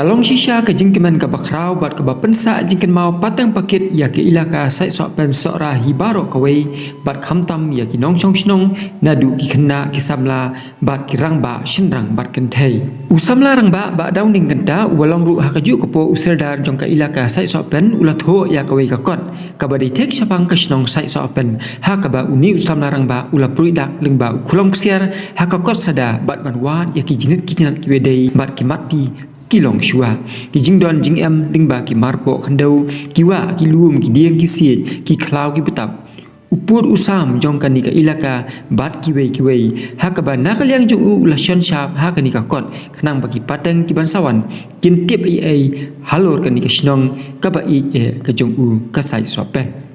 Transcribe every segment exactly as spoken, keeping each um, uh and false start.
Ka long shisha ka jingkmen kaba khraw bad kaba pynsah jingkynmaw pateng pakit ïa ka ilaka Saitsohpen Sohra hi baroh kawei bad khamtam ïa ki nongshong shnong naduh ki khynnah ki samla bad ki rangbah shynrang bad kynthei. U samla rangbah Bah Downing Kynta uba long ruh ha kajuh ka por u sordar jong ka ilaka Saitsohpen u la thoh ïa kawei ka kot kaba dei thik shaphang ka shnong Saitsohpen ha kaba une u samla rangbah u la pruid dak lyngba u khlong ksiar ha ka kot sada bad ban wad ïa ki jingit ki jingit kiba dei bad ki matti ki long shuwa. Ki jingdon jingem lyngba ki marpoh khyndew, ki wah ki lum, ki dieng ki siej, ki khlaw ki btap, u pud u sam jong kane ka ilaka bad kiwei kiwei ha kaba na ka liang jong u u la shon shap ha kane ka kot khnang ba ki pateng ki ban sa wan kin tip ei ei halor kane ka shnong kaba ïeit eh ka jong u ka Saitsohpen.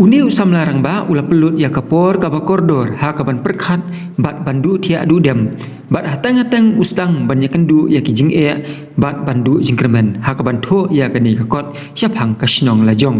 Une u samla rangbah u la pynlut ïa ka por kaba kordor ha ka ban pyrkhat bad ban duh thiah duh dem bad hateng hateng u sdang ban ïakynduh ïa ki jingeh bad ban duh jingkyrmen ha ka ban thoh ïa kane ka kot shaphang ka shnong lajong.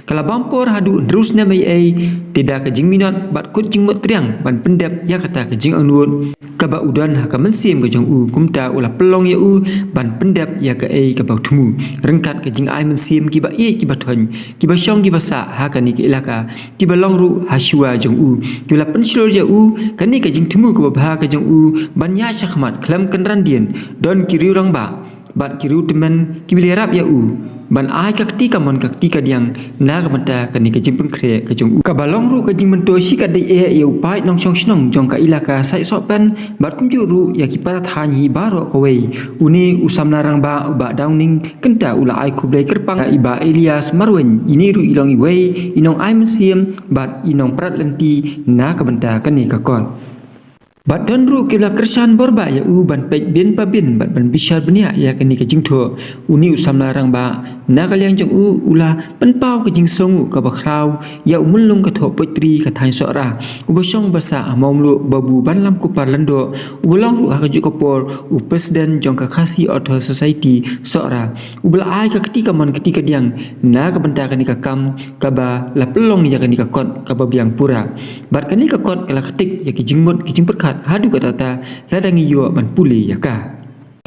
Ka la bam por haduh hynriew snem ei ei te da ka jingminot bad kut jingmut triang ban pyndep ïa kata ka jingangnud kaba u don ha ka mynsiem ka jong u kumta u la pynlong ïa u ban pyndep ïa kaei kaba u thmu ryngkat ka jingai mynsiem kiba ïeit kiba thoiñ kiba shong kiba sah ha kane ka ilaka kiba long ruh ha shuwa jong u kiba la pynshlur ïa u kane ka jingthmu kaba bha ka jong u ban ïaid shakhmat khlem kynran dien don ki riew rangbah bad ki riew tymmen kiba la ïarap ïa u ban ai ka kti kamon ka kti kadiang na ka bynta kane ka jingpynkhreh ka jong u kaba long ruh ka jingmyntoi shikatdei eh ïa u paid nongshong shnong jong ka ilaka Saitsohpen bad kumjuh ruh ïa ki para thaiñ hi baroh kawei. Une u samla rangbah u Bah Downing Kynta u la ai khublei kyrpang ïa i Bah Elias Marwein, ine ruh i long iwei i nongai mynsiem bad i nongprat lynti na ka bynta kane ka kot. Bad don ruh kiba la kyrshan bor bah ïa u ban peit bin pa bin bad ban bishar bniah ïa kane ka jingthoh. Une u samla rangbah na ka liang jong u u la pynpaw ka jingsngew kaba khraw ïa u Myllung Kathoh Poetry ka thaiñ Sohra uba shong ba sah ha Mawmluh Babu Banlam Kupar Lyngdoh uba long ruh ha kajuh ka por u President jong ka Khasi Author Society Sohra uba la ai ka kti kamon kti kadiang na ka bynta kane ka kam kaba la pynlong ïa kane ka kot kaba biang pura. Bad kane ka kot ka la ktik ïa ki jingmut ki jingpyrkhat haduh katta katta lada ngi ïoh ban pule ïa ka.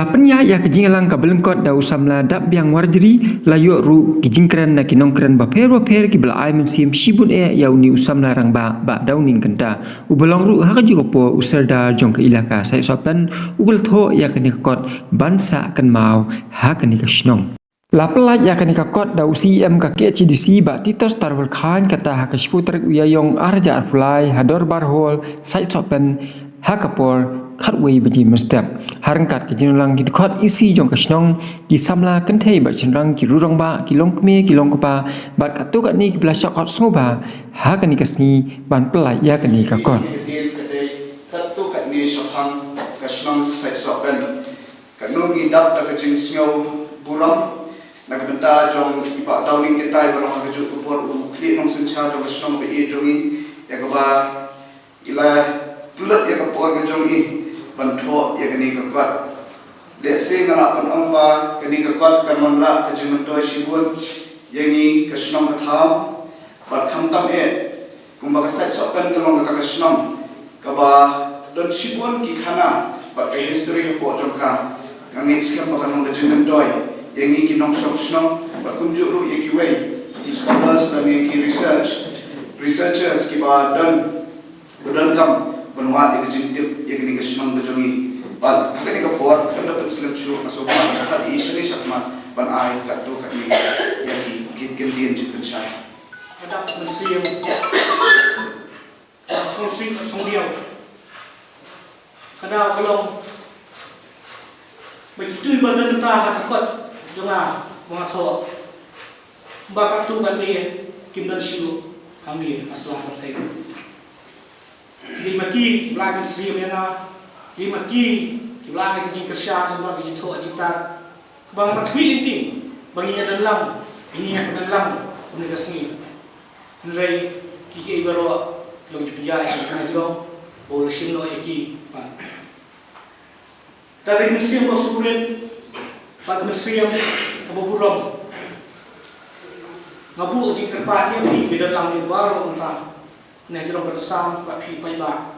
La pynïaid ïa ka jingïalang kaba lyngkot da u samla Dapbiang Warjri, la ïoh ruh ki jingkren na ki nongkren bapher bapher kiba la ai mynsiem shibun eh ïa une u samla rangbah Bah Downing Kynta uba long ruh ha kajuh ka por u sordar jong ka ilaka Saitsohpen uba la thoh ïa kane ka kot ban sah kynmaw ha kane ka shnong. La pyllait ïa kane ka kot da u C E M ka K H A D C Bah Titos Tarbal Chyne kata ha ka shiphew tarik u Ïaïong arhajar arphew lai ha Dorbar Hall Saitsohpen ha ka por khatwei baje mynstep. Ha ryngkat ka jingïalang ki dkhot E C jong ka shnong, ki samla kynthei bad shynrang, ki riew rangbah, ki longkmie ki longkpa bad katto katne kiba la shah kot sngewbha ha kane ka sngi ban pyllait ïa kane ka kot. Katto katne shaphang ka shnong Saitsohpen. Kano ngi dap da ka jingsngew burom na ka bynta jong i Bah Downing Kynta ba long ha kajuh ka por u khlieh nongsynshar jong ka shnong ba ïeit jong ngi ïa kaba i la pynlut ïa ka por ka jong i ban thoh ïa kane ka kot. Lehse nga lah ban ong ba kane ka kot kan wanrah ka jingmyntoi shibun ïa ngi ka shnong ka thaw bad khamtam eh kumba ka Saitsohpen ka long kata ka shnong kaba don shibun ki khana bad ka history hapoh jong ka. Nga ngeit skhem ba kan long ka jingmyntoi ïa ngi ki nongshong shnong bad kumjuh ruh ïa kiwei ki scholars lane ki research researchers kiba don ba donkam ban wad ïa ka jingtip ïa kane ka shnong ka jong ngi. Bad ha kane ka por khlem da pynslem shuh nga sngewbha ban kyrpad ïa i shane shakhmat ban ai katto katne ïa ki ki kyntien jingpynshai. Ka dap mynsiem, ka sngewsih ka sngewdiaw. Ka daw ka long ba kito kiba don mynta ha ka kot jong nga ba nga thoh, ba katto katne kim don shuh hangne ha sla pyrthei. Dei ma ki kiba la ai mynsiem ïa nga, dei ma ki kiba la ai ka jingkyrshan lyngba ka jingthoh jingtat. Ba nga khmih lynti ba ngin ïa don lang, ngin ïa don lang kumne ka sngi. Hynrei kiei kiei baroh ki long ki pynïaid ïa ka jrong ba u la shim noh ïa ki. Bad ka dei mynsiem ba sngewrit bad ka mynsiem kaba burom. Nga buh jingkyrpad ïa phi ba don lang ïa baroh mynta. Neh jrong ba sam bad phi paidbah.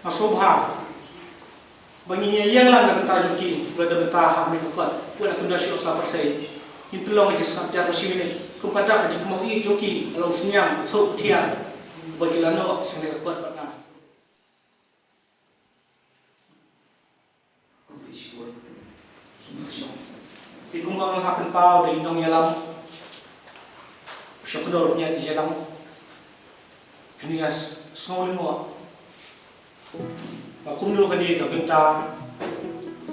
Nga sngewbha Ba ngin ïa ïeng lang na ka bynta jong ki, ba la dep bynta ha kane ka kot. Wat la kynda shuh sa pyrthei. Ngin pynlong ka jingsngap jar ba shi minit. Kum ka dak ka jingkynmaw ïa jong ki, ka long synñiang, ka thuh, ka thiar. Ba ki la noh, sha kane ka kot bad nga. Te kumba nga la pynpaw da i nongïalam. Sha kyndoh ruh ngi ïa ïalam. Kine ïa sngew lyngngoh. Ba kumno kane ka bynta.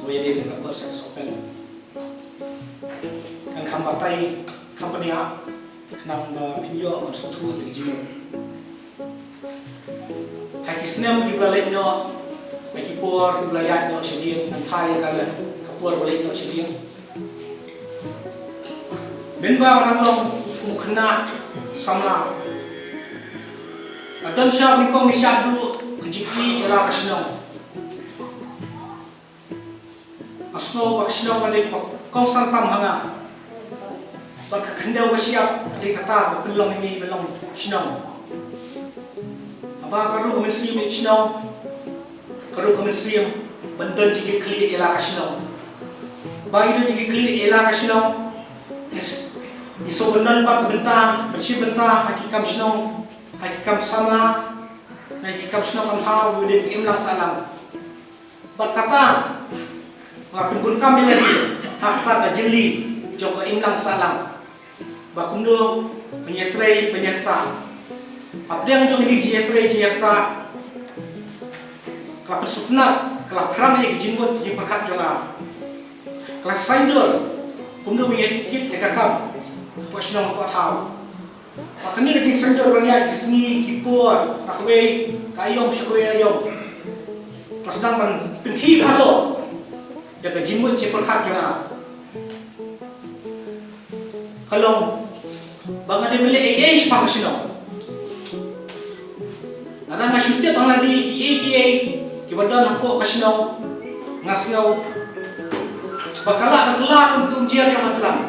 Ba ïadei bad ka kot Sainsopen. Kan kham batai, kham pynïap, khnang ba phin ïoh ban sngewthuh ïa ka jingmut. Ha ki snem kiba la leit noh, ha ki por kiba la ïaid noh shadien, ngan phai ïa ka la, ka por ba leit noh shadien. Mynba nga dang long u khynnah samla, ka don sha ba nyngkong ngi shah duh ka jingïeit ïa la ka shnong. Nga sngew ba ka shnong ka dei kaba kongsan tam ha nga. Bad ka khyndew ka shyiap ka dei kata ba pynlong ïa ngi ban long shnong. Haba ka ruh ka mynsiem ïa shnong, ka ruh ka mynsiem ban don jingkitkhlieh ïa la ka shnong. Ba ngi don jingkitkhlieh ïa la ka shnong, ngi s-, ngi sngewbha ban don pat ka bynta, ban shim bynta ha ki kam shnong, ha ki kam samla, ha ki kam shnong kam thaw, ngi dei ban im lang sah lang. Bad kata, nga la pynbun kam ïa lade ha kata ka jylli jong ka imlang sahlang. Ba kumno ban ïatrei ban ïaktah. Hapdeng jong kine ki jingïatrei jingïaktah, ka la pynsngewtynnat, ka la phrang ïa ki jingmut jingpyrkhat jong nga. Ka la saiñdur kumno ban ïaid kit ïa ka kam hapoh shnong hapoh thaw. Ba kane ka jingsaiñdur ban ïaid ki sngi ki por na kawei ka aïom sha kawei aïom, ka la sdang ban pynkhih palat ïa ka jingmut jingpyrkhat jong nga. Ka long ba nga dei ban leh ei ei shaphang ka shnong. Lada nga shu tip ha nga lade kiei kiei kiba don hapoh ka shnong, nga sngew ba ka lah ka kylla kum ka umjer jong ka tlang.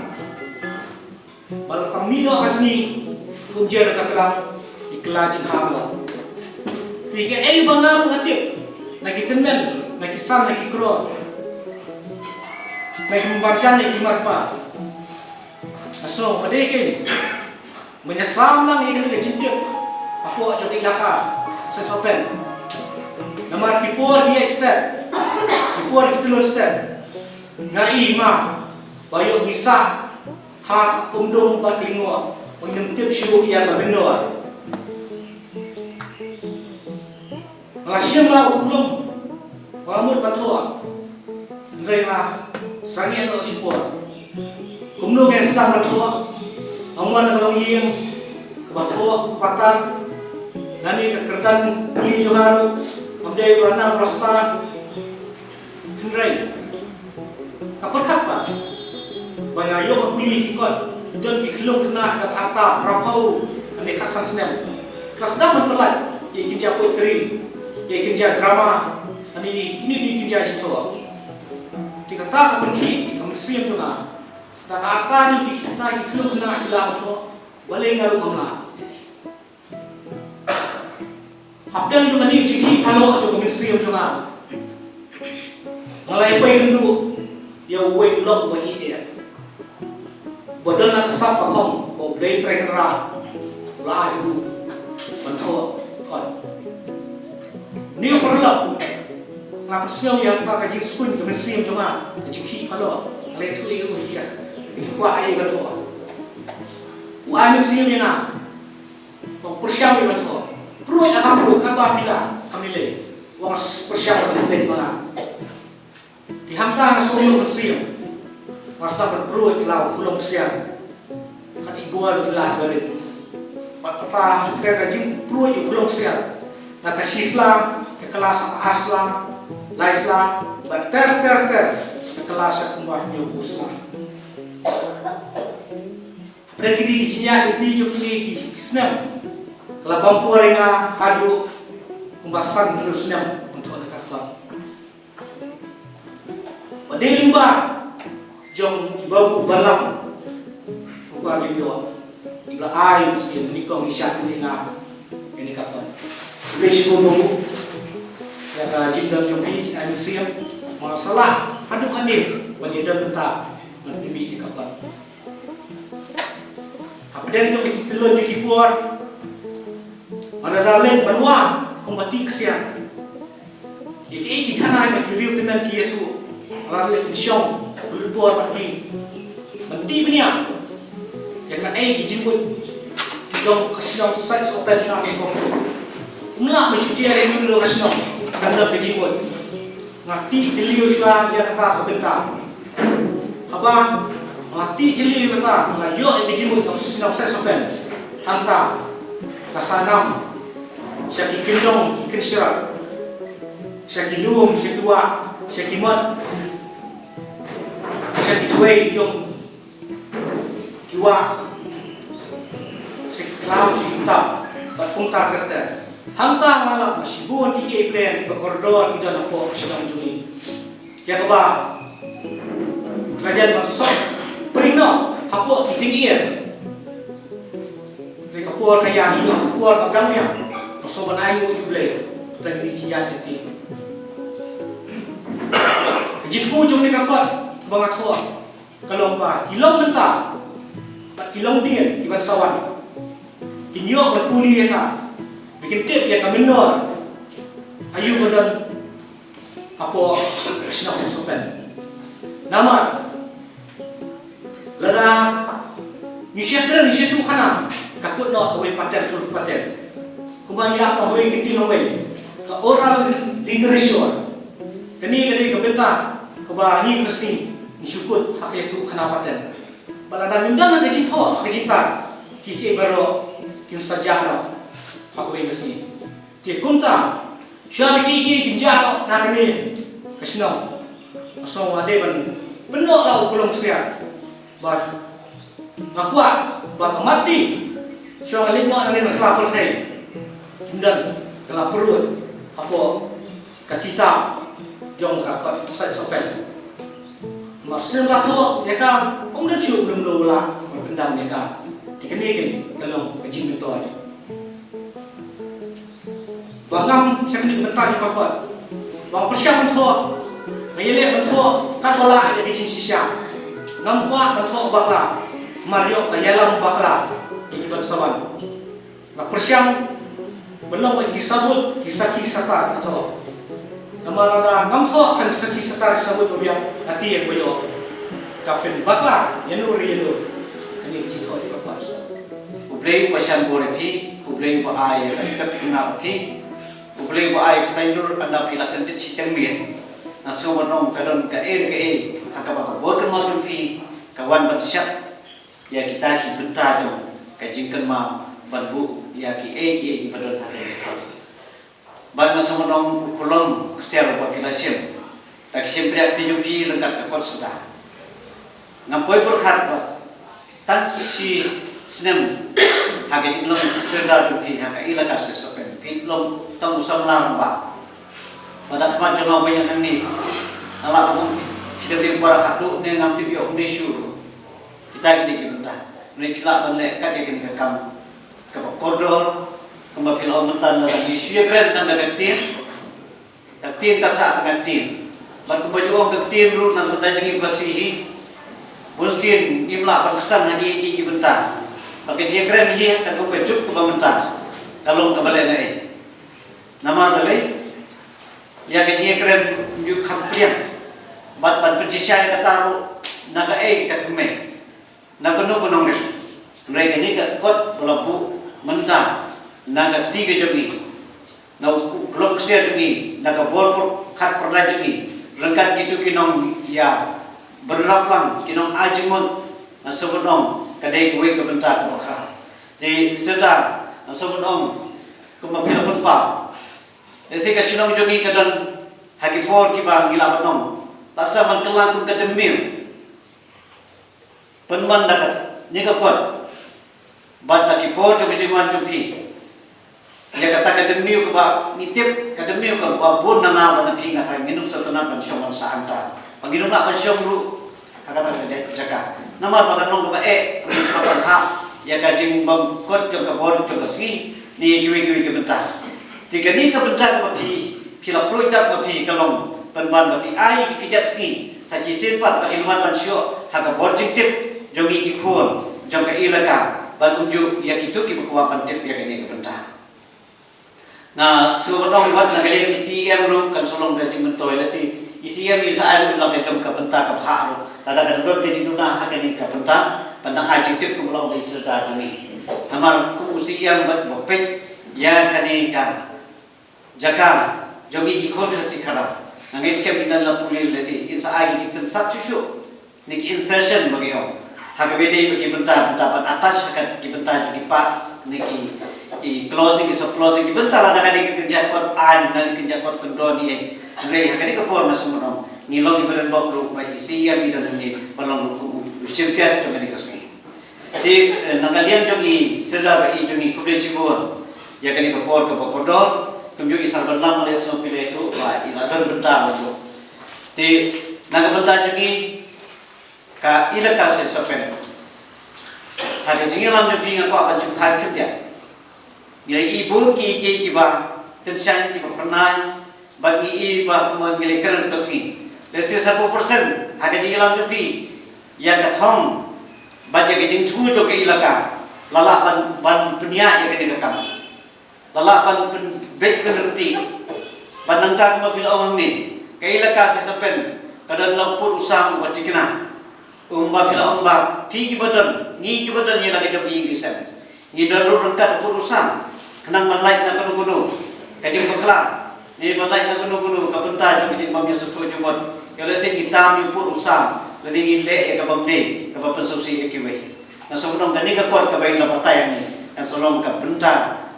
Ba la ka mih noh ka sngi, ka umjer ka tlang, i kylla jingham noh. Te kaei ba nga ruh nga tip, na ki tymmen, na ki san, na ki kro, na ki marjan, na ki marpa. Nga sngew ba dei kein ban ïasam lang ïa kane ka jingtip hapoh jong ka ilaka Sainsopen. Namar ki por ki ïaid stet, ki por ki tylli stet, nga i ma ba ïoh ngi sah ha ka umdum bad ka lyngngoh, ba ngim tip shuh ïa ka mynnor. Nga la shim la u khulum, nga la mut ban thoh. Hynrei nga sangeh noh shipor. Kumno ngan sdang ban thoh? Nga mon ka longïing kaba thoh kaba tan. Lane ka kyrdan pule jong nga ruh kam dei ba la nam rasta. Hynrei nga pyrkhat pat ba nga ïoh ban pule ki kot, don ki khyllung khynnah da ka rta phra phew lane khatsan snem, ki la sdang ban pyllait ïa ki jia poetry, ïa ki jia drama, lane ine ine ki jia jingthoh. Te kata ka pynkhih ïa ka mynsiem jong nga. Da ka rta jong ki, kata ki khyllung khynnah ki lah ban thoh, balei nga ruh ngam lah? Hapdeng jong kane ka jingkhih palat jong ka mynsiem jong nga, nga la ïa peit kynduh ïa uwei u lok uba ïeit. Ba don la ka sap ka phong, ba U Blei Trai Kynrad u la ai u ban thoh kot. Une u paralok, nga pynsngew ïa kata ka jingsngewsih ka mynsiem jong nga, ka jingkhih palat, nga la ïathuh ïa u, ïa u kwah ai ban thoh. U ai mynsiem ïa nga. Ba pyrshang ïa ban thoh. Pruid ïa ka pruid, kaba phi lah, kam lei lei. Wan pyrshang ïa ka pruid ba nga. Te hangta nga sngew ïoh mynsiem. Nga sdang ban pruid ïa la u khulom ksiar. Kat i bor ki la barit. Bad kata hangta ka jingpruid ïa u khulom ksiar. Na ka shi sla, ka klas ar sla, lai sla, bad ter ter ter, ka klas kumba hynñiew phew sla. Hapdeng kine ki jingïaid lynti jong kine ki snem, ka la bam por ïa nga haduh kumba san hynriew snem ban thoh ïa ka kot. Ba dei lyngba jong i Babu Banlam, u Bah Lyngdoh, i ba la ai mynsiem, nyngkong i shad ïa nga. Kane ka kot. Khublei shibun Babu ïa ka jingdon jong phi, ai mynsiem. Nga la sah haduh hangne ban ïadon bynta ban pynmih ïa ka kot. Hapdeng jong ki tylli ki por, nga la leit ban wad kumba tih ksiar. Ïa ki, ïa ki khanai bad ki riew tymmen ki ïathuh, nga la leit ban shong, ban lut bor bad ki, ban tih bniah ïa kaei ki jingmut jong ka shnong Saitsohpen sha ka por. Ym lah ban shu jia ïa ka shnong kan don ka jingmut. Nga tih jylliew shuwa ïa kata ka bynta. Haba nga tih jylliew ïa kata, nga ïoh ïa ka jingmut jong ka shnong Saitsohpen. Hangta nga sah nam sha ki kyndong ki kynshrang, sha ki lum, sha ki wah, sha ki mot, sha ki thwei jong ki wah, sha ki khlaw, sha ki tam, bad kumta ter ter. Hangta nga la lap shibun ki kiei plan kiba kordor ki don hapoh shnong jong ngi. Ïa kaba la jan ban sop pring noh hapoh ki jingïeit. Ri ka por ka ïa ïoh ka por ka dang ïa ka sop ban ai nguh ïa U Blei. Ka dang ïa ki ïa ki ti. Ka jingkyrkhu jong ngi ka kot ba nga thoh. Ka long ba ki long mynta bad ki long dien ki ban sa wan, kin ïoh ban pule ïa ka, ba kin tip ïa ka mynnor aïu ka don hapoh ka shnong Saitsohpen. Namar lada ngi shu kren, ngi shu ïathuh khana, ka kut noh kawei pattern sha kawei pattern. Kumba ngi ap kawei ki ktien kawei, ka oral literature. Kane ka dei ka bynta kaba ngi ka sngi ngi shu kut ha ka ïathuh khana pattern. Ba lada ngim don ha ka jingthoh, ha ka jingthoh, ki kiei baroh kin sa jah noh ha kawei ka sngi. Te kumta, shuwa ba ki kiei kin jah noh na kane ka shnong, nga sngew nga dei ban pynnoh la u kulong ksiar. Bad nga kwah ba ka mat di, shuwa nga leit noh na kane ka sla pyrthei, kin don ka la pyrshah hapoh ka kitab jong ka kot Saitsohpen. Mar shu la thoh ïa ka, ym don shuh u lum u la ban pyndam ïa ka. Te kane keiñ ka long ka jingmyntoi. Ba ngam sha kane ka bynta jong ka kot, ba nga pyrshang ban thoh, nga ïaleh ban thoh katba lah ïa ka jingshisha. Ngam kwah ban thoh bakla, mar ïoh ka ïalam bakla ïa ki ban sa wan. Nga pyrshang ban long ka ki sabut, ki sakhi satar, nga thoh. Namar lada ngam thoh ka ki sakhi satar, ki sabut ba biang, ka ti ïa ba ïoh ka pynbakla ïa no re ïa no. Kane ka jingthoh jong ka kot. U Blei uba shah bor ïa phi, U Blei uba ai ïa ka step khynnah ïa phi, U Blei uba ai ïa ka saiñdur ynda phi la kyndit shiteng miet. Nga sngew ban ong ka don kaei re kaei ha kaba ka bor kynmaw jong phi ka wan ban shah ïa kita ki bynta jong ka jingkynmaw ban buh ïa kiei kiei kiba don ha ka jingkynmaw. Bad nga sngew ban ong u kulong ksiar uba phi la shim da ki shympriah kti jong phi ryngkat ka kot Syrda. Ngam poi pyrkhat ba tang shi snem ha ka jinglong Syrda jong phi ha ka elaka Saitsohpen, phi long tang u samla rangbah. Bad ha khmat jong nga uwei hangne, nga lah ban ong phi dang dei u para khatduh ne ngam tip ïoh kumne shuh ruh. Kita kine ki bynta, hynrei phi lah ban leh kat ïa kane ka kam kaba kordor, kumba phi la ong mynta, lada ngi shu ïakren tang da ka ktien, ka ktien ka sah tang ka ktien. Bad kumba ju ong ka ktien ruh na ka bynta jong ngi ba shisha hi, bunsien ngim lah ban ksan ha kiei kiei ki bynta. Bad ka jingïakren hi tang kum ka juk kaba mynta ka long kaba lehnohei. Namar balei? Ïa ka jingïakren ym ju kham pdiang. Bad ban pynshisha ïa kata ruh na kaei ka thymmei, na kano ka nongrim. Hynrei kane ka kot ba la buh mynta na ka kti ka jong ngi, na u kulong ksiar jong ngi, na ka bor pyrkhat pyrdait jong ngi, ryngkat kito ki nongïabynrap lang, ki nongai jingmut, nga sngew ban ong ka dei kawei ka bynta kaba khraw. Te Syrda, nga sngew ban ong kumba phi la pynpaw, lehse ka shnong jong ngi ka don ha ki bor kiba ngi lah ban ong, la sdang ban kylla kum ka dymmiu. Pynban da kane ka kot bad da ki bor jong ka jingwan jong phi, ïa kata ka dymmiu kaba ngi tip, ka dymmiu kaba bun na nga bad na phi, nga tharai ngin ym sngewtynnat ban shong ban sah hangta. Ba ngin ym lah ban shong ruh ha kata ka ja-, jaka. Namar ba kan long kaba eh, kaba hap ïa ka jingbym kut jong ka bor jong ka sngi ne ïa kiwei kiwei ki bynta. Te kane ka bynta kaba phi, phi la pyrshang ba phi ka long Pynban ba phi ai ki kjat sngi sa shisien pat ba kin wan ban shuh ha ka bor jingtip jong ngi ki khun jong ka elaka, ban kumjuh ïa kito kiba kwah ban tip ïa kane ka bynta. Nga sngewbha ban ong, wat na ka liang i C E M ruh kan sa long ka jingmyntoi, lehse i C E M ïa sa ai ruh la ka jong ka bynta ka bhah ruh, lada ka don ka jingduna ha kane ka bynta ban dang ai jingtip kumba long da i Serdar jong ngi. Namar kum u C E M bad ba peit ïa kane ka jaka jong ngi ki khun Khasi Khara, nga ngeit skhem i don la pule lehse in sa ai ki jingpynsat shuh shuh ne ki insertion ba ki ong ha kaba ïadei bad ki bynta, bynta ban attach ha ka ki bynta jong ki part ne ki, ki clause, ki sub clause, ki bynta lada ka dei ka kynja kot aiñ ne ka kynja kot kyndon ïa. Hynrei ha kane ka por nga sngewbha ban ong ngi long kiba don bok ruh ba i C E M i don hangne ba long ruh kum u chief guest jong kane ka sngi. Te, eh, na ka liang jong i Serdar bad i jong i, khublei shibun ïa kane ka por kaba kordor. Kumjuh i Sir Banlam, lehse phi la ïathuh ba i la don bynta ruh. Te na ka bynta jong i, ka elaka Sait Sohpen, ha ka jingïalam jong phi nga kwah ban shu khan khyndiat. Ngi la ïohi bun ki, ki, kiba tyngshaiñ, kiba phyrnai, bad ngi ïohi ba kumba ngi la kren ka sngi, lehse sanphew percent ha ka jingïalam jong phi ïa ka thong bad ïa ka jingthmu jong ka elaka la lah ban, ban pynïaid ïa kane ka kam. La lah ban pynbeit pynryntih. Bad nangta kumba phi la ong hangne, ka elaka Sait Sohpen ka don la u pud u sam uba thikna. Kumba phi la ong ba phi kiba don, ngi kiba don ïa la ka jong ka ïing ka sem, ngi don ruh ryngkat u pud u sam khnang ban lait na kano kano ka jingbakla, ne ban lait na kano kano ka bynta jong ka jingbym ïasngewthuh jingmut. Ïa lehse ngi tam ïa u pud u sam lane ngi leh ïa kaba ym dei, kaba pynsngewsih ïa kiwei. Nga sngewbha ban ong kane ka kot kaba ngi la batai hangne kan sa long ka bynta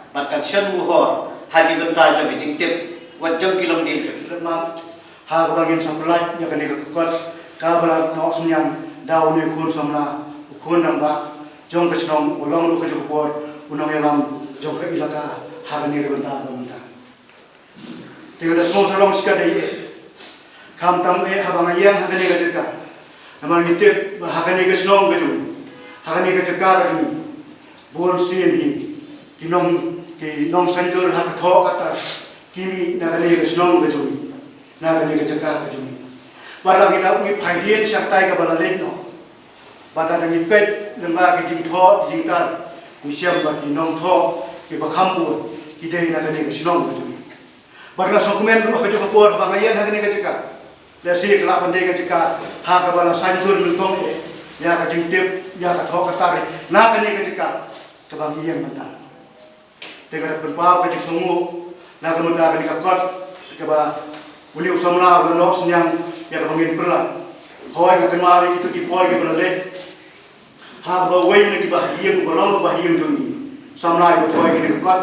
bad kan shon muhor ha ki bynta jong ka jingtip wat jong ki longdien jong ki longdien. Ha kaba ngin sa pynlait ïa kane ka kot, kaba la noh synñiang da une u khun samla, u khun rangbah jong ka shnong, uba long ruh ka jong ka por u nongïalam jong ka elaka ha kane ka bynta ka bynta. Te ka da sngewsarong shikatdei eh, khamtam eh haba nga ïeng ha kane ka jaka. Namar ngi tip ba ha kane ka shnong ka jong ngi, ha kane ka jaka ka jong ngi, bun sien hi ki nong, ki nongsaiñdur ha ka thoh ka tar ki mih na kane ka shnong ka jong ngi, na kane ka jaka ka jong ngi. Bad la ngi da ngi phai dien sha katai kaba la leit noh, bad lada ngi peit lyngba ki jingthoh ki jingtar, ngi shem ba ki nongthoh kiba kham bun ki dei na kane ka shnong ka jong ngi. Bad nga sngewkmen ruh ha kajuh ka por ba nga ïeng ha kane ka jaka, lehse ka lah ban dei ka jaka ha kaba la saiñdur nyngkong eh ïa ka jingtip, ïa ka thoh ka tar na kane ka jaka kaba ngi ïeng mynta. Te ka da pynpaw ka jingsngewnguh na ka bynta kane ka kot kaba une u samla u la noh synñiang ïa kaba ngin pynlait. Hooid, nga kynmaw ïa kito ki por kiba la leit, haba uwei na kiba ha ïing, uba long uba ha ïing jong ngi, samla iba thoh ïa kane ka kot,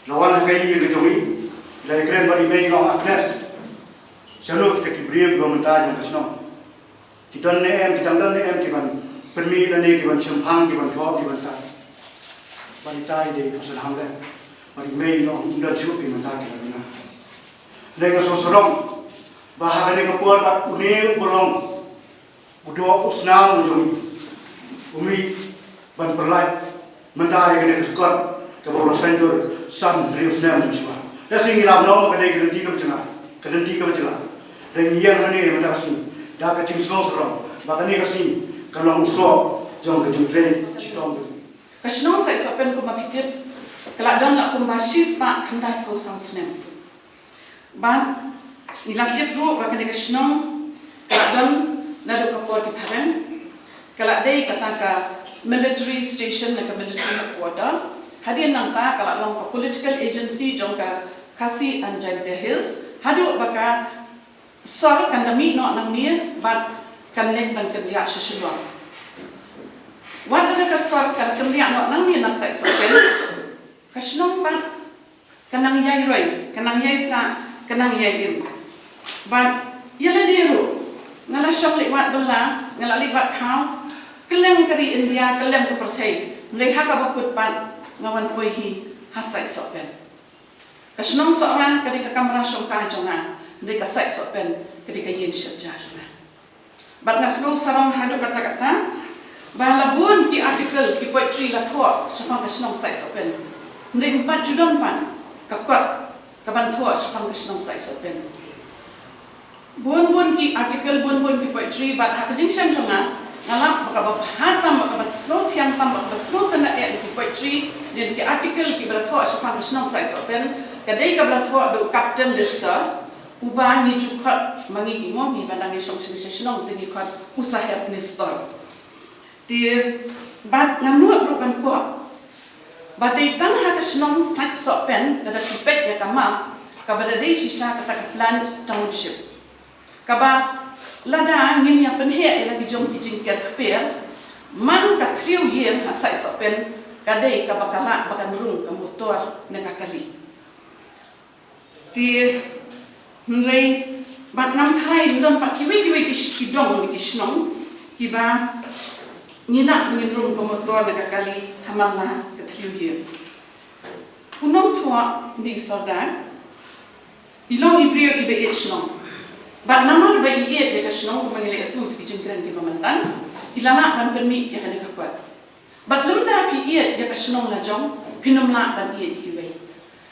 la wan ha ka ïing ka jong ngi, la ïakren bad i mei i ong, Agnes, shano kita ki briew kiba mynta jong ka shnong? Ki don ne em, ki dang don ne em ki ban pynmih lane ki ban shemphang, ki ban thoh, ki ban tar? Bad ita i dei i Pastor Hamlet bad i mei i ong, ym don shuh, ki mynta ki la duna. Hynrei nga sngewsarong ba ha kane ka por bad une uba long u doh u snam u jong ngi u mih ban pynlait mynta ïa kane ka kot kaba u la saiñdur san hynriew snem mynshuwa. Te shisha ngi la ong ba ka dei ka lynti kaba jngai, ka lynti kaba jngai. Te ngi ïeng hangne mynta ka sngi da ka jingsngewsarong ba kane ka sngi kan long u soh jong ka jingtrei shitom ka jong ngi. Ka shnong Sait Sohpen kumba phi tip ka la don la kumba shispah khyndaiphew saw snem. Bad ngi la tip ruh ba kane ka shnong ka la don naduh ka por ki phareng, ka la dei kata ka military station ne ka military headquarter. Hadien nangta ka la long ka political agency jong ka Khasi and Jaintia Hills haduh ba ka sor kan da mih noh nangne bad kan leit ban kynriah sha Shillong. Wat lada ka sor kan kynriah noh nangne na Sait Sohpen, ka shnong pat ka nang ïai roi, ka nang ïai sah, ka nang ïai im. Bad ïa lade ruh nga la shong leit wad bylla, nga la leit wad khaw kylleng ka ri India, kylleng ka pyrthei, hynrei ha kaba kut pat nga wan poi hi ha Sait Sohpen. Ka shnong Sohra ka dei ka kamra shongkai jong nga, hynrei ka Sait Sohpen ka dei ka ïing shet ja jong nga. Bad nga sngewsarong haduh katta katta ba la bun ki article, ki poetry la thoh shaphang ka shnong Sait Sohpen, hynrei ym pat ju don pat ka kot kaban thoh shaphang ka shnong Sait Sohpen. Bun bun ki article, bun bun ki poetry, bad ha ka jingshem jong nga, nga lap ba kaba bha tam, ba kaba sngewthiang tam, ba kaba sngewtynnat ïa ki poetry, ïa ki article kiba la thoh shaphang ka shnong Saitsohpen, ka dei kaba la thoh da u Captain Lister, uba ngi ju khot ma ngi ki mo ngi ba dang ïa shong sha shnong te ngi khot u Saheb Nistor. Te bad nga nud ruh ban kwah ba dei tang ha ka shnong Saitsohpen lada phi peit ïa ka map kaba da dei shisha kata ka Plant Township. Kaba lada ngim ïa pynheh ïa la ki jong ki jingker kper, man ka thriew ïing ha Saitsohpen ka dei kaba ka lah ba kan rung ka motor ne ka kali. Te hynrei bad ngam tharai ym don pat kiwei kiwei ki sh- ki dong ne ki shnong kiba ngi lah ba ngin rung ka motor ne ka kali ha man la ka thriew ïing. U nongthoh Ding Sordar i long i briew iba ïeit shnong. Bad namar ba i ïeit ïa ka shnong kumba ngi la ïohsngew ki jingkren kiba mynta, i la lah ban pynmih ïa kane ka kot. Bad lymda phi ïeit ïa ka shnong la jong, phin ym lah ban ïeit ïa kiwei.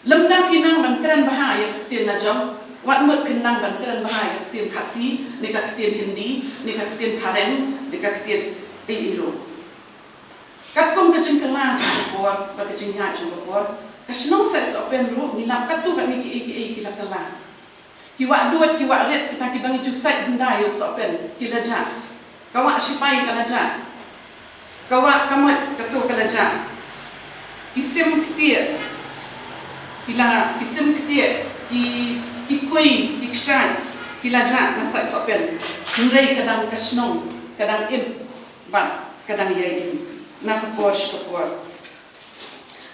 Lymda phi nang ban kren bha ïa ka ktien la jong, wat mut phin nang ban kren bha ïa ka ktien Khasi, ne ka ktien Hindi, ne ka ktien Phareng, ne ka ktien ei ei ruh. Katkum ka jingkylla jong ka por bad ka jingïaid jong ka por, ka shnong Saitsohpen ruh ngi lap katto katne kiei kiei ki la kylla. Ki wah duh, ki wah rit, kita kiba ngi ju sait hyndai ïa u Sohpen ki la jah. Ka wah shipai ka la jah. Ka wah kamot kato ka la jah. Ki sim ktieh, ki la ki sim ktieh, ki ki kui, ki kshaid, ki la jah na Saitsohpen. Hynrei ka dang ka shnong ka dang im bad ka dang ïai im na ka por sha ka por.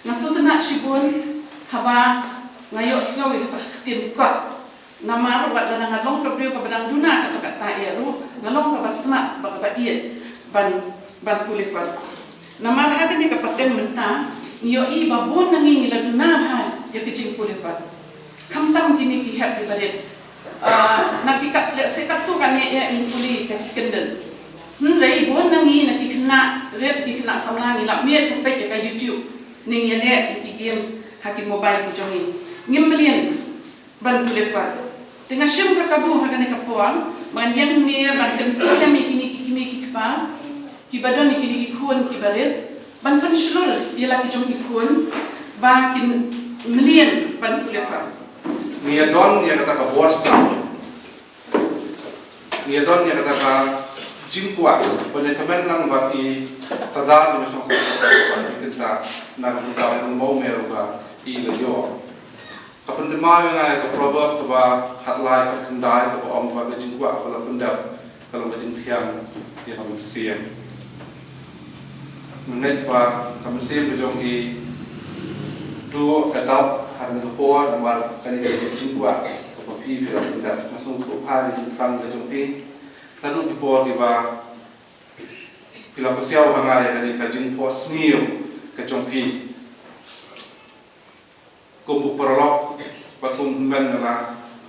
Nga sngewtynnat shibun haba nga ïohsngew ïa kata ka ktien kot. Namar wat lada nga long ka briew kaba dang duna kata kata ïa ruh, nga long kaba smat bad kaba ïeit ban ban pule kot. Namar ha kane ka pateng mynta ngi ïohi ba bun na ngi ngi la duna bha ïa ka jingpule kot. Khamtam kine ki hep ki barit. Ah, na ki kat leh se katto katne ïa ngin pule ïa ki kyndon. Hynrei bun na ngi na ki khynnah rit ki khynnah samla ngi la miet ka peit ïa ka YouTube. Ne ngi ïa leh ïa ki games ha ki mobile ki jong ngi. Ngim mlien ban pule kot. Te nga shim ka kabu ha kane ka por ba ngan ïeng ne ban kyntu ïa me kine ki kmie ki kpa. Kiba don ïa kine ki khun kiba rit ban pynshlur ïa la ki jong ki khun ba kin mlien ban pule kot. Ngi ïa don ïa kata ka bor sa. Ngi ïa don ïa kata ka jingkwah ban ïa kmen lang bad i Sordar jong ka shnong Saitsohpen, kynta na ka bynta u Mawmer uba i la ïoh. Ka pynthymmai ïa nga ïa ka proverb kaba khatlai khatkhyndai kaba ong ba ka jingkwah ba la pyndep ka long ka jingthiang ïa ka mynsiem. Nga ngeit ba ka mynsiem ka jong i duh ka dap ha kane ka por namar kane ka jingkwah kaba phi phi la pyndep. Nga sngewthuh bha ïa ka jingthrang ka jong phi. Naduh ki por kiba phi la pasiaw ha nga ïa kane ka jingphohsniew ka jong phi. Kum u paralok bad kum u hynmen nga la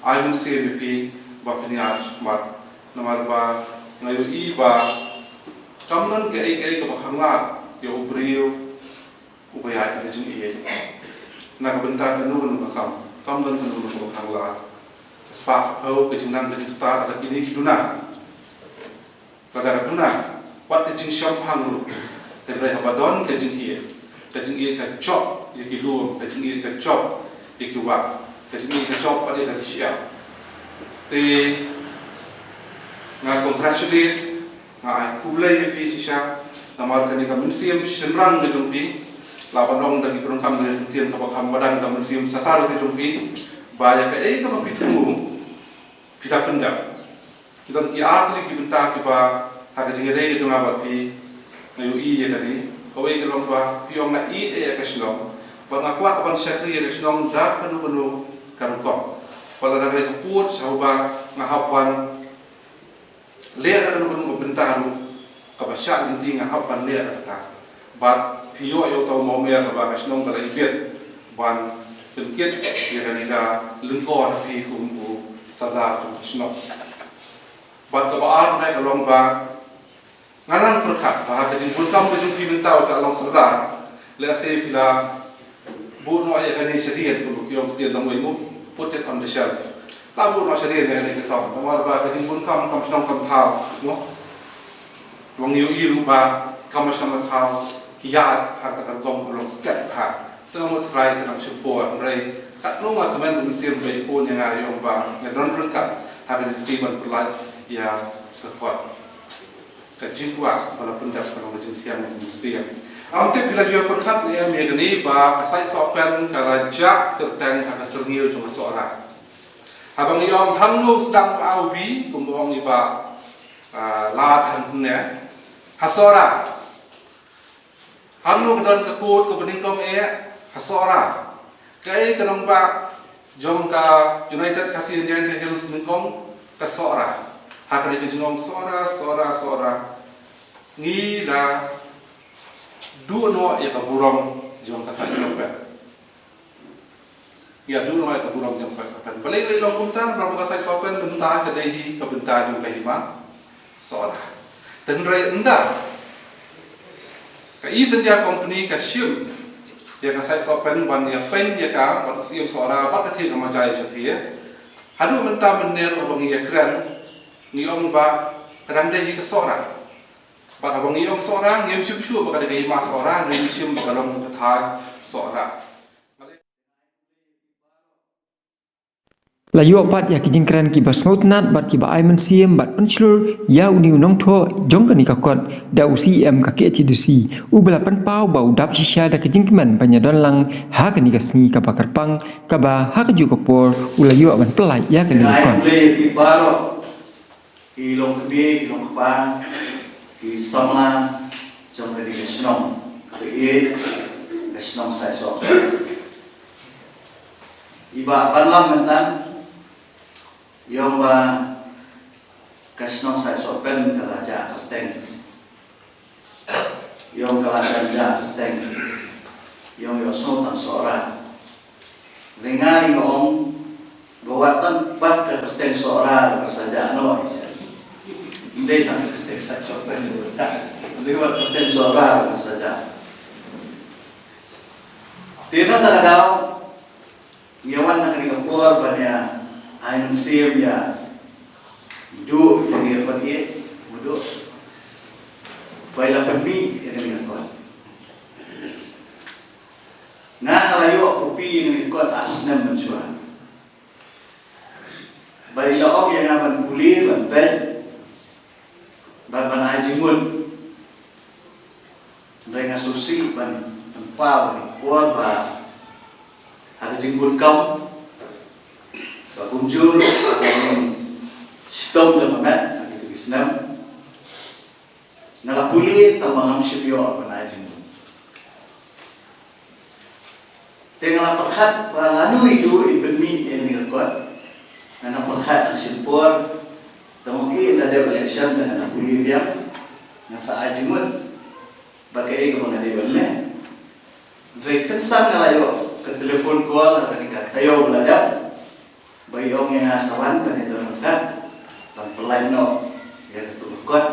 ai mynsiem ïa phi ba phin ïaid shakhmat. Namar ba nga ïohi ba kam don kaei kaei kaba khanglad ïa u briew uba ïaid ka jingïeit. Na ka bynta kano kano ka kam kam don kano kano kaba khanglad. Ka spah ka phew, ka jingnang ka jingstad, ka kine ki duna. Lada ka duna, wat ka jingshemphang ruh. Hynrei haba don ka jingïeit, ka jingïeit ka jop ïa ki lum, ka jingïeit ka jop ïa ki wah, ka jingïeit ka jop pat ïa ki shyiap. Te nga congratulate, nga ai khublei ïa phi shisha namar kane ka mynsiem shynrang ka jong phi. La ban ong da ki pyndonkam, da ki ktien kaba kham madan, ka mynsiem satar ka jong phi ba ïa kaei kaba phi thmu phi la pyndep. Ki don ki ar tylli ki bynta kiba ha ka jingïadei ka jong nga bad phi, nga ïohi ïa kane. Kawei ka long ba phi ong nga ïeit ïa ka shnong bad nga kwah ban shakri ïa ka shnong da kano kano ka rukom. Bad lada ka dei ka pud sha uba nga hap ban leh da kano kano ka bynta ruh kaba shah lynti nga hap ban leh da kata. Bad phi ïoh ïa uta u mawmer kaba ka shnong ka la ïeit ban pynkit ïa kane ka lyngkor ha phi kum u sordar jong ka shnong. Bad kaba ar na ka long ba nga nang pyrkhat ba ha ka jingbunkam ka jong phi mynta u ka long sordar, lehse phi la buh noh ïa kane shadien kum ki ong ktien Lamwei mo, put it on the shelf. Tabu noh sha ri ne ne ka tong. Namar ba ka jingbun kam kam shnong kam thaw. Mo. Wang yu i ruh ba kam shnong kam thaw. Ki ïaid ha ka rukom ka long stet ha. Tang mo trai ka nang shim por. Hynrei katno nga kmen mynsiem ba i pun ïa nga ïong ba nga don ryngkat ha ka jingsi ban pynlait ïa ka kot. Ka jingkwah ba la pyndep ka long ka jingthiang ïa ka mynsiem. Ym tip phi la ju pyrkhat ne em ïa kane ba ka sait sohpen ka la jah kyrteng ha ka syrngiew jong ka Sohra. Haba ngi ong hangno sdang ka A U B kumba ong i Bah, ah, Lad hangne ha Sohra. Hangno ka don ka kut kaba nyngkong eh ha Sohra. Kaei ka nongbah jong ka United Khasi and Jaintia Hills nyngkong? Ka Sohra. Ha kane ka jingong Sohra, Sohra, Sohra, ngi la duh noh ïa ka burom jong ka sait sohpen. Ïa duh noh ïa ka burom jong sait sohpen. Balei, balei long kumta? Namar ba ka sait sohpen mynta ka dei hi ka bynta jong ka hima Sohra. Te hynrei ynda ka East India Company ka shim ïa ka sait sohpen ban ïa peiñ ïa ka bad u Syiem Sohra bad ka thie ka Majai Shathie, haduh mynta mynne ruh haba ngi ïa kren ngi ong ba ka dang dei hi ka Sohra. Bad haba ngi ong Sohra ngim shym shuh ba ka dei ka hima Sohra, ngi shym ba ka long ka thaiñ Sohra. La ïoh pat ïa ki jingkren kiba sngewtynnat bad kiba ai mynsiem bad pynshlur ïa une u nongthoh jong kane ka kot da u C E M ka K H A D C, uba la pynpaw ba u dap shisha da ka jingkmen ban ïadon lang ha kane ka sngi kaba kyrpang, kaba ha kajuh ka por u la ïoh ban pynlait ïa kane ka kot. Ki longkmie, ki longkpa, ki samla jong kane ka shnong, kaba ïeit ka shnong Saisohpen. I Bah Banlam mynta i ong ba ka shnong Saisohpen ka la jah kyrteng. I ong ka la jah kyrteng. I ong ïohsngew tang Sohra. Ynda nga ong ba wat tang pat ka kyrteng Sohra ka sa jah noh. Ym dei tang ka kyrteng Saisohpen. Ym dei wat kyrteng Sohra ka sa jah. Te na kata ka daw ngi wan ha kane ka por ban ïa ai mynsiem ïa i Duh, ïa kane ka kot, i Duh, ba i la pynmih ïa kane ka kot. Nga, nga la ïoh copy ïa kane ka kot ar snem mynshuwa. Bad i la ong ïa nga ban pule, ban peit, bad ban ai jingmut. Hynrei nga sngewsih ban pynpaw ïa ka por ba ha ka jingbun kam ba kumjuh ruh ha ka jingshitom jong ka met ha kito ki snem. Nga la pule tang ba ngam shym ïoh ban ai jingmut. Te nga la pyrkhat ba lano i Duh i pynmih ïa kane ka kot. Nga la pyrkhat ha shipor, tang ba ki la dep election, te nga la pule biang, nga sa ai jingmut ba kaei kaba nga dei ban leh. Hynrei kynsan nga la ïoh ka telephone call ha kane ka taïew ba la dep. Ba i ong ïa nga sa wan ban ïadon ryngkat ban pynlait noh ïa kato ka kot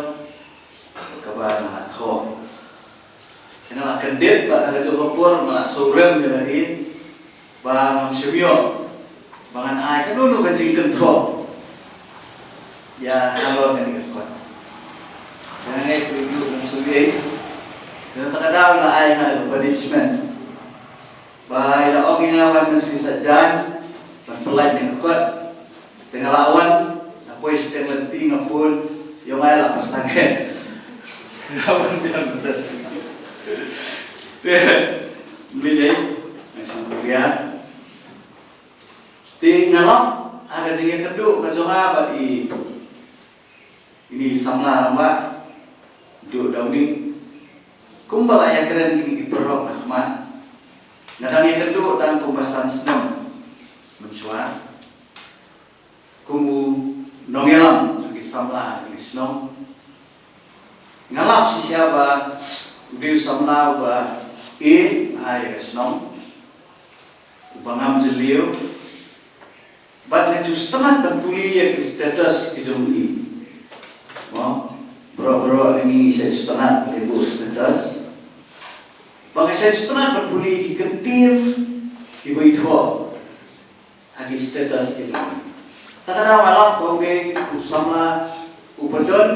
kaba nga la thoh. Nga la kyndit bad ha kajuh ka por nga la sngewrem ïa lade ba ngam shym ïoh ba ngan ai kano kano ka jingkynthoh ïa halor kane ka kot. Nga ngeit ba i Duh um sngewthuh. Te na kata ka daw la ai ha ka punishment. Ba i la ong ïa nga wan mynsiem saitjaiñ ban pynlait ïa ka kot. Te nga la wan, nga poi shiteng lynti, nga phone, ïa nga la pyrshang. Nga wan biang mynta. Te mynne nga shu pyrshang. Te nga lap ha ka jingïakynduh ka jong nga bad i Ine i samla rangbah, Duh Downing, kumba la ïakren kine ki paralok na khmat, nga dang ïakynduh tang kumba san snem mynshuwa kum u nongïalam jong ki samla jong ki shnong. Nga lap shisha ba u dei u samla uba ïeit ha ïa ka shnong, uba ngam jylliew. Bad nga ju sngewtynnat ban pule ïa ki status ki jong i. Mo, baroh baroh ngi shait sngewtynnat ban pule status. Bad nga shait sngewtynnat ban pule ïa ki kyntien kiba i thoh ha ki status ki jong i. Ta ka daw nga lap ba u dei u samla uba don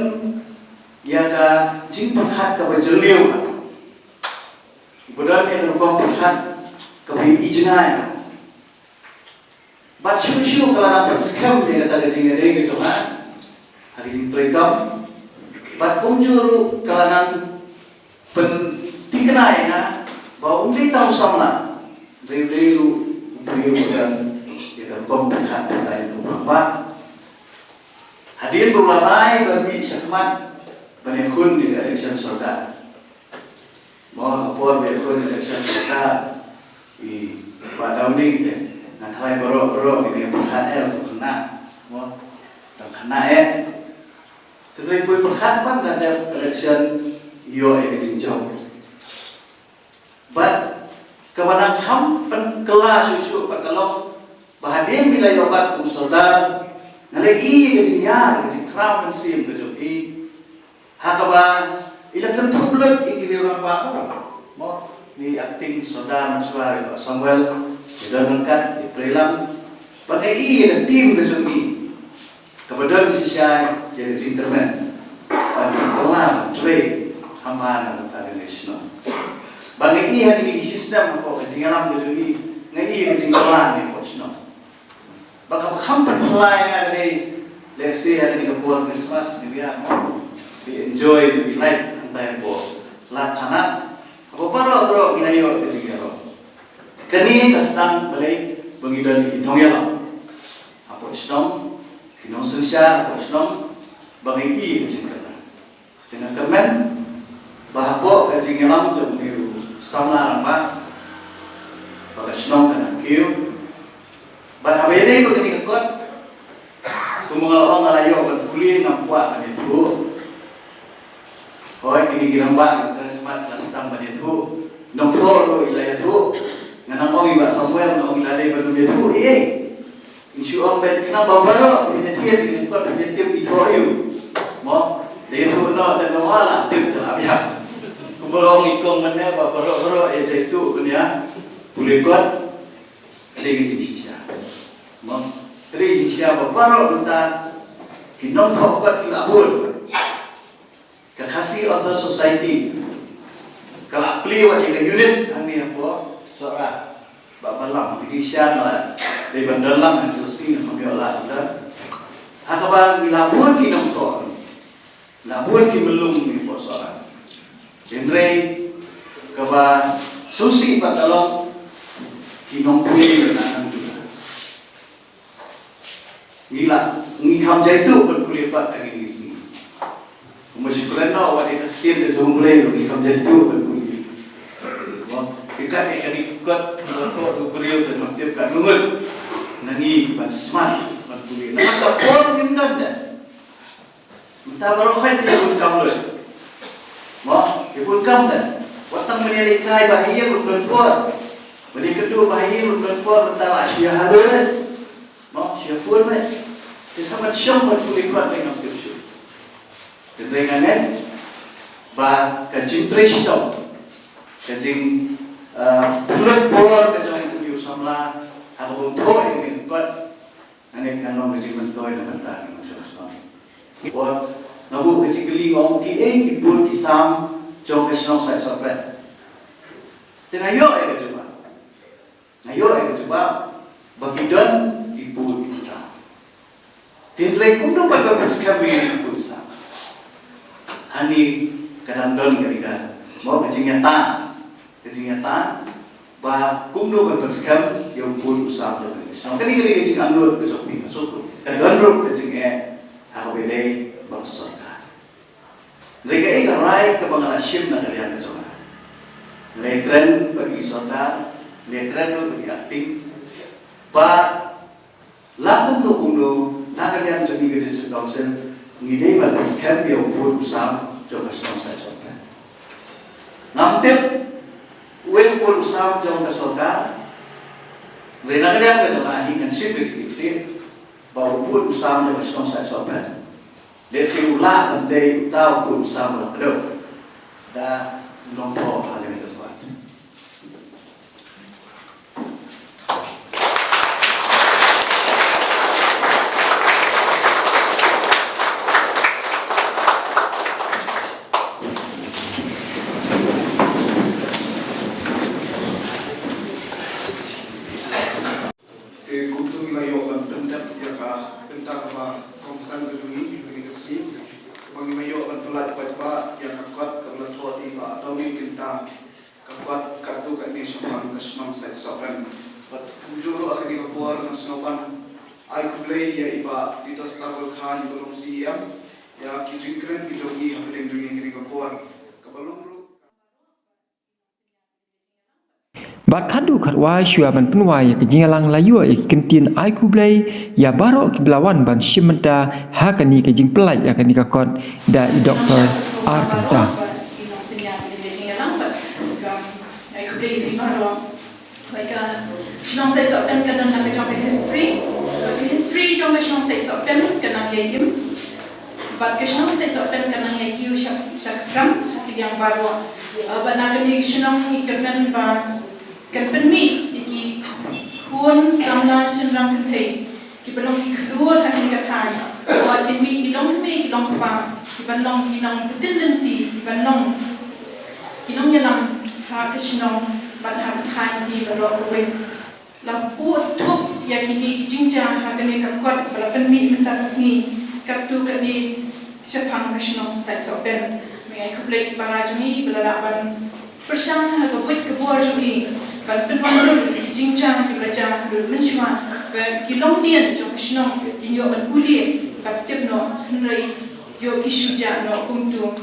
ïa ka jingpyrkhat kaba jylliew, uba don ïa ka rukom pyrkhat kaba ïohi jngai. Bad shuh shuh ka la nang pynskhem ïa kata ka jingïadei ka jong nga ha ka jingtrei kam. Bad kumjuh ruh ka la nang pynthikna ïa nga ba um dei tang u samla, dei, dei ruh u briew uba don ïa ka rukom pyrkhat kaba jylliew. Bad hadien ba u la rai ban mih shakhmat ban ïakhun ïa ka election sordar, mo, ha por ba ïakhun election sordar, i Bah Downing te, nga tharai baroh baroh ki dang pyrkhat eh, u khynnah, mo, u khynnah eh. Te hynrei poi pyrkhat ban da dep election, ïoh ïa ka jingjop. Bad kaba nang kham pynkylla shuh shuh pat ka long ba hadien ba la ïoh bat kum u sordar, nga la ïohi ka jingïar, ka jingkhraw mynsiem ka jong i, ha kaba i la kynthup lut ïa ki riew rangbah, mo, ne acting sordar mynshwa, i Bah Samuel, i don ryngkat, i Preilang. Bad nga ïohi ïa ka team ka jong i kaba don shisha ïa ka jingkyrmen ban kylla trei ha man na ka bynta ka shnong. Ba nga ïohi ha kine ki snem hapoh ka jingïalam ka jong i, nga ïohi ïa ka jingkylla hapoh shnong. Ba kaba kham pynphylla ïa nga ka dei, let's say, ha kane ka por Christmas, New Year, mo, we enjoy, we like, hangtai hapoh Ladthanath. Haba baroh baroh ngi la ïoh ka jingïaroh. Kane ka sdang balei ba ngi don ki nongïalam hapoh shnong, ki nongsynshar hapoh shnong, ba ngi ïohi ka jingkyrmen. Te nga kyrmen ba hapoh ka jingïalam jong une u samla rangbah, ba ka shnong kan nang kiew. Bad haba ïadei bad kane ka kot, kumba nga la ong, nga la ïoh ban pule, ngam kwah ban ïathuh. Hooid, kine ki rangbah, ki kren khmat, ki la sdang ban ïathuh. Nongthoh ruh i la ïathuh. Nga nang ong ïa i Bah Samuel, nga ong i la dei ban ym ïathuh ei ei. Nga shu ong ba khnang ba baroh phin ïathuh, phin ïathuh, phin ïathuh, i thoh ïa u. Mo, da ïathuh noh, da nga la tip, te la biang. Kumba ong i kong mynne ba baroh baroh ïa ïathuh ban ïa pule kot. Ka dei ka jingshisha. Mo, ka dei ka jingshisha ba baroh mynta ki nongthoh kot ki la bun. Ka Khasi Authors Society ka la plie wat ïa ka unit hangne hapoh Sohra. Ba, ba lam, ka jingshisha nga la dei ban don lang, hynrei shisha ngam ïoh lad ban don. Ha kaba ngi la bun ki nongthoh, la bun ki myllung hapoh Sohra. Hynrei kaba sngewsih pat ka long ki nongpule na nang jong nga. Ngi la, ngi kham jaituh ban pule kot ha kine ki sngi. Kumba shu kren noh, wat ïa ka ktien ka jong U Blei ruh ngi kham jaituh ban pule. Mo, ïa kane, kane ka kot, ka kot u briew te, ngam tip katno ngut na ngi ban smat ban pule. Namar ka por ngim don de. Mynta baroh khoit te ïa bun kam lut. Mo, ïa bun kam te. Wat tang ban ïalehkai ba ha ïing ruh ym don por. Ban ïakynduh ba ha ïing ruh ym don por, mynta la shu ïa halor eh. Mo, shu ïa phone eh. Te sa ban shong ban pule kot te ngam tip shuh. Hynrei nga ngeit ba ka jingtrei shitom, ka jing, eh, pynlut por ka jong une u samla ha kaba un thoh ïa kane ka kot, nga ngeit kan long ka jingmyntoi na ka bynta ka nongshong shnong. Por nga buh ka jingkylli, nga ong kiei ki pud ki sam jong ka shnong Saisohpet. Te nga ïoh ïa ka jubab. Nga ïoh ïa ka jubab ba ki don ki pud ki sam. Te hynrei kumno ban pynskhem ïa ki pud ki sam? Kane ka dang don kane ka, mo, ka jingïatan. Ka jingïatan ba kumno ban pynskhem ïa u pud u sam jong ka shnong. Kane, kane ka jingangnud ka jong phi, ka suk. Ka don ruh ka jingeh ha kaba ïadei bad ka sorkar. Hynrei kaei ka rai kaba nga la shim na ka liang ka jong nga? Nga la ïakren bad ki sorkar, nga la ïakren ruh bad ki acting, ba la kumno kumno, na ka liang jong ngi ka District Council, ngi dei ban pynskhem ïa u pud u sam jong ka shnong Saisohpet. Ngam tip uei u pud u sam jong ka sorkar, hynrei na ka liang ka jong nga hi ngan shim ïa ki kti ba u pud u sam jong ka shnong Saisohpet, lehse u lah ban dei uta u pud u sam ba la kdew da u nongthoh ha kane ka kot. Nga sngewbha ban ai khublei ïa i Bah Peter Starwell Chyne, i ba long C E M, ïa ki jingkren ki jong i hapdeng jong ngi ha kane ka por. Kaba long ruh Bad khatduh khatwai shuwa ban pynwai ïa ka jingïalang, la ïoh ïa ki kyntien ai khublei ïa baroh kiba la wan ban shim bynta ha kane ka jingpyllait ïa kane ka kot da i Doctor R Kynta. Ai khublei ïa phi baroh. Ka shnong Sait Sohpen ka don ha ka jong ka history. Ka history jong ka shnong Sait Sohpen ka nang ïa im. Bad ka shnong Sait Sohpen ka nang ïa kiew sha, sha ka kam ha ki liang baroh. Ah, bad na kane ka shnong ngi kyrmen ba kan pynmih ïa ki khun samla shynrang kynthei kiba long ki khlur ha kane ka thaiñ. Ba kin mih ki long kmie ki long kpa, kiban long ki nongpyntip lynti, kiban long ki nongïalam ha ka shnong bad ha ka thaiñ hi baroh kawei. La buh thup ïa kine ki jingjia ha kane ka kot ba la pynmih mynta ka sngi, katto katne shaphang ka shnong Sait Sohpen. Nga ai khublei ïa ki para jong ngi ba la lah ban pyrshang ha ka buit ka bor jong ngi ban pynwandur ïa ki jingjia kiba la jia ha ka mynshuwa, ba ki longdien jong ka shnong kin ïoh ban pule bad tip noh, hynrei ïoh ki shu jia noh kumto.